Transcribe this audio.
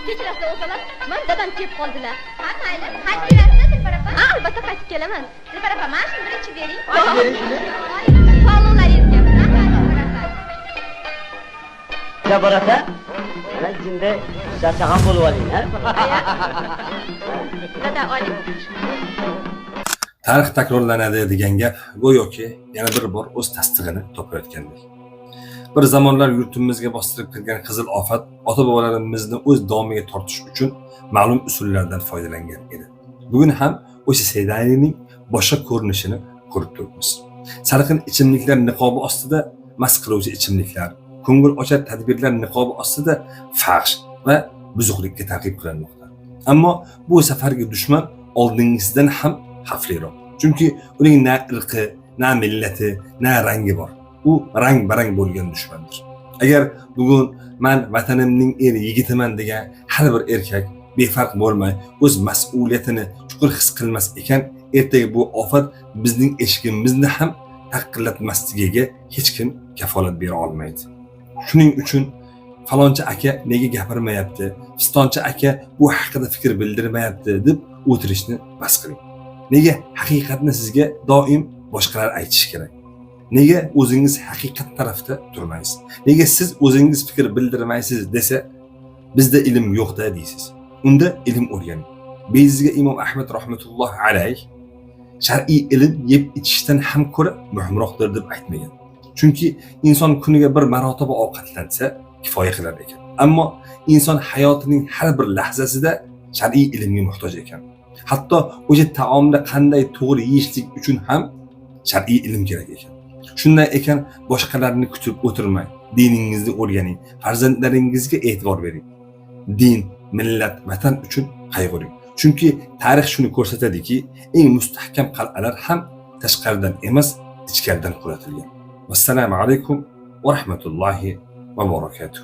Kechirasizlar o'g'illar, mana dadam kelib qoldilar. Ha, mayli. Qaytib kelasizlar, Dilbar opa? Ha, albatta qaytib kelaman. Dilbar opa, mana shuni birinchi bering. Bering shuni. Sog'liqlaringizga. Rahmat, Dilbar opa. Jabbar aka, mana jinday charchag'an bo'lib oling, ha? Dada, oling. Tarix takrorlanadi degan gap go'yoki yana bir bor o'z tasdig'ini topayotgandek. Bir zamonlar yurtimizga bostirib kirgan qizil ofat ota-bobolarimizni o'z domiga tortish uchun ma'lum usullardan foydalangan edi. Bugun ham o'sha ssenariyning boshqa ko'rinishini ko'rib turibmiz. Salqin ichimliklar niqobi ostida mast qiluvchi ichimliklar, ko'ngil ochar tadbirlar niqobi ostida fahsh va buzuqlikka targ'ib qilinmoqda. Ammo bu safargi dushman oldingisidan ham xavfliroq. Chunki uning na irqi, na millati, na rangi bor. U rang-barang bo'lgan dushmandir. Agar bugun man vatanimning er yigitiman degan har bir erkak befarq bo'lmay o'z mas'uliyatini chuqur his qilmas ekan, ertaga bu ofat bizning eshigimizni ham taqillatmasligiga hech kim kafolat bera olmaydi. Shuning uchun falonchi aka nega gapirmayapti, fistonchi aka bu haqida fikr bildirmayapti deb o'tirishni bas qiling. Nega haqiqatni sizga doim boshqalar aytishi kerak? Nega o'zingiz haqiqat tarafida turmaysiz? Nega siz o'zingiz fikr bildirmaysiz desa, bizda ilm yo'qda deysiz. Unda ilm o'rganing. Bejizga Imom Ahmad rahmatulloh alayh shar'iy ilm yeb ichishdan ham ko'ra muhimroqdir deb aytmagan. Chunki inson kuniga bir marotaba ovqatlansa kifoya qilar ekan. Ammo inson hayotining har bir lahzasida shar'iy ilmga muhtoj ekan. Hatto o'sha taomni qanday to'g'ri yeyishlik uchun ham shar'iy ilm kerak ekan. Shunday ekan, boshqalarni kutib o'tirmang, diningizni o'rganing, farzandlaringizga e'tibor bering. Din, millat, vatan uchun qayg'uring. Chunki tarix shuni ko'rsatadiki, eng mustahkam qal'alar ham tashqaridan emas, ichkaridan qulatilgan. Vassalomu alaykum va rahmatullohi va barakatuh.